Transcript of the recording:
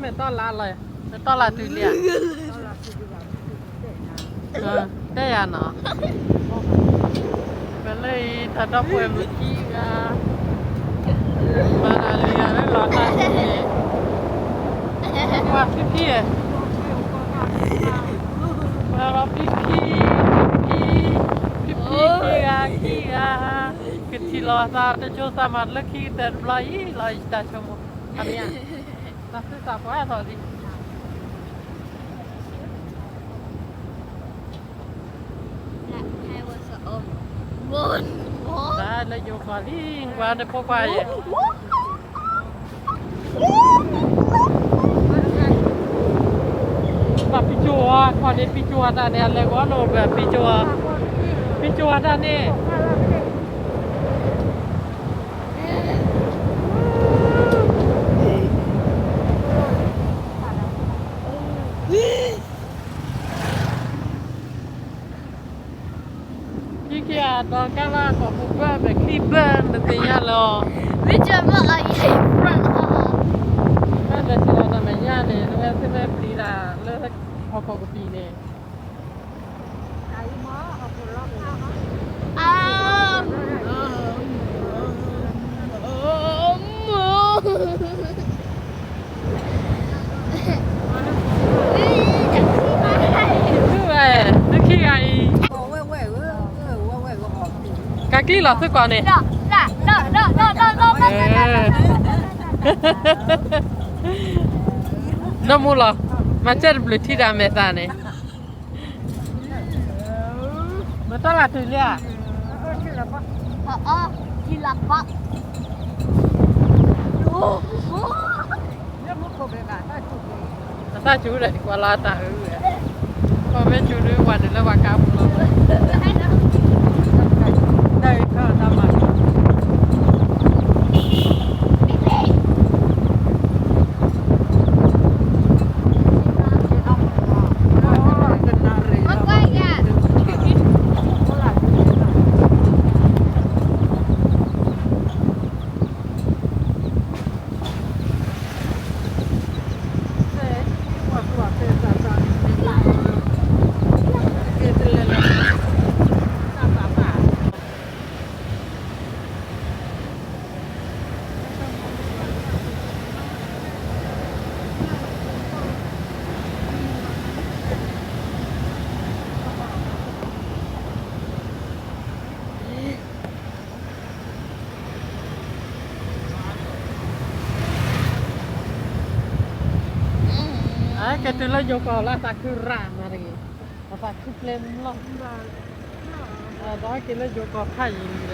တီၢ်လၢ်လီၤ, တီၢ်လၢ်တုၤလံဧါ, တဲယၤနီၤ, ပလၢအံၤတၢ်ဒီပုၢ်ဝဲၢ်မုၣ်ခံဂၤ, မၤတၢ်လံဂၤလၢလီၤတၢ်န့ၣ်, ပှၤဖံဖံ, ပှၤဖံဖံ, ဖံဖံ, ဖံဖံခံဂၤခံဂၤ, ကထံၣ်လိာ်သးတစိၤသးမၤတလၢခံကတၢၢ်တဘျီအံၤလီၤ ယတၢ်ဆိကမိၣ်, အမ့ၢ်ဧါ, တၢ်သူၣ်သးပှၢ်ထီၣ်လံ လၢယိၤကီၢ်လံ, ကွၢ်န့ၣ်ဖိခွါအံၤ, ဘၣ်ပံကၠိဝါ, ခီၣ်န့ၣ်ပံကၠိဝါတၢ်န့ၣ် အလဲၤဂီၤနီၣ်ဘၣ်ပံကၠိဝါ, ပံကၠိဝါတၢ်န့ၣ် ခံက့ၤအဒီးကါလၢကီၢ်ပူၤဘၢၣ် မဲာ်ချံဘၢၣ် နသ့ၣ်ညါလီၤ, မ့ၢ်ကၢမ့ၢ်အယဲၢ် ဘၣ်လဲၤစ့ၢ်လီၤတၢ်မဲာ်ညါန့ၣ် လၢဝဲသ့ၣ်မ့ၢ်ပျံၤတၢ်လၢဟီၣ်ခိၣ်ကပံာ်န့ၣ် သုခံဂၤအံၤ, ကးကျံလီၤသုကီၢ်န့ၣ်, ဒီမူလီၤ, မၤစၢၤတဘျုးထံတၢ်မဲာ်သၣ်န့ၣ် မတၤလၢတုၤလံဧါ, အတၢ်စူၤဒီးကွၢ်လၢတၢ်အုး, ကီၢ်မ့ၢ်စူၤဒုး ပှၤဒုးလၢပှၤကါပူၤလီၤ, တၢ်အုးခီတၢ်မၤ ကဲတုၤလၢယိၤကီၢ်လၢအသးခုရၣ်မးတဂ့ၤ, အသးခုပျဲမးလီၤ, ဒီးက့ၤလၢယိၤကီၢ်ဖးယံၤလံဒီး